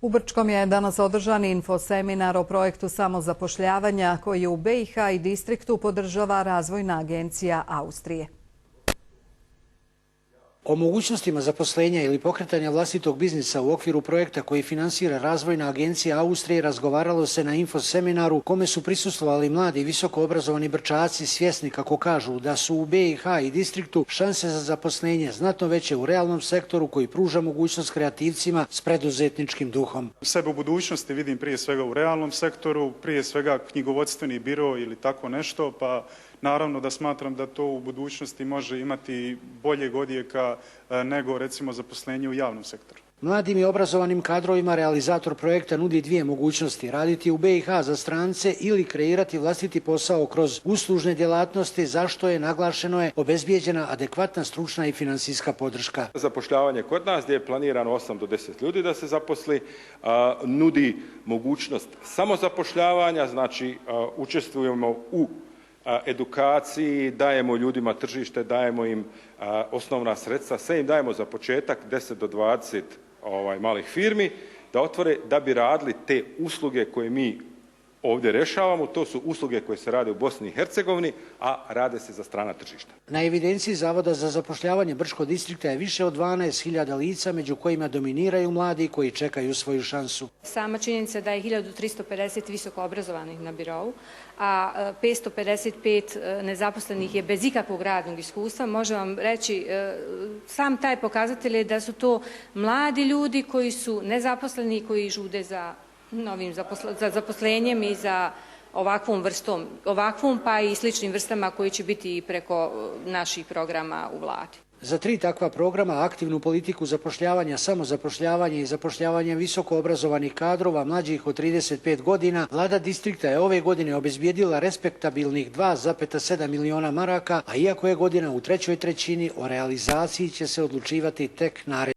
U Brčkom je danas održan infoseminar o projektu samozapošljavanja koji u BiH i distriktu podržava Razvojna agencija Austrije. O mogućnostima zaposlenja ili pokretanja vlastitog biznisa u okviru projekta koji finansira Razvojna agencija Austrije razgovaralo se na infoseminaru kome su prisustvovali mladi i visoko obrazovani Brčaci svjesni, kako kažu, da su u BiH i distriktu šanse za zaposlenje znatno veće u realnom sektoru koji pruža mogućnost kreativcima s preduzetničkim duhom. Sebe u budućnosti vidim prije svega u realnom sektoru, prije svega knjigovodstveni biro ili tako nešto, pa naravno da smatram da to u budućnosti može imati boljeg odjeka nego recimo zaposlenje u javnom sektoru. Mladim i obrazovanim kadrovima realizator projekta nudi dvije mogućnosti: raditi u BiH za strance ili kreirati vlastiti posao kroz uslužne djelatnosti, zašto je, naglašeno je, obezbijeđena adekvatna stručna i financijska podrška. Zapošljavanje kod nas gdje je planirano 8 do 10 ljudi da se zaposli, nudi mogućnost samozapošljavanja, znači učestvujemo u edukaciji, dajemo ljudima tržište, dajemo im osnovna sredstva, sve im dajemo za početak 10 do 20 malih firmi da otvore, da bi radili te usluge koje mi ovdje rješavamo. To su usluge koje se rade u Bosni i Hercegovini, a rade se za strana tržišta. Na evidenciji Zavoda za zapošljavanje Brčkog distrikta je više od 12.000 lica, među kojima dominiraju mladi koji čekaju svoju šansu. Sama činjenica da je 1350 visoko obrazovanih na birou, a 555 nezaposlenih je bez ikakvog radnog iskustva, može vam reći sam taj pokazatelj je da su to mladi ljudi koji su nezaposleni i koji žude za zaposlenjem i za ovakvom pa i sličnim vrstama koji će biti i preko naših programa u vladi. Za 3 takva programa, aktivnu politiku zapošljavanja, samozapošljavanje i zapošljavanje visoko obrazovanih kadrova mlađih od 35 godina, vlada distrikta je ove godine obezbijedila respektabilnih 2,7 miliona maraka, a iako je godina u trećoj trećini, o realizaciji će se odlučivati tek naredne.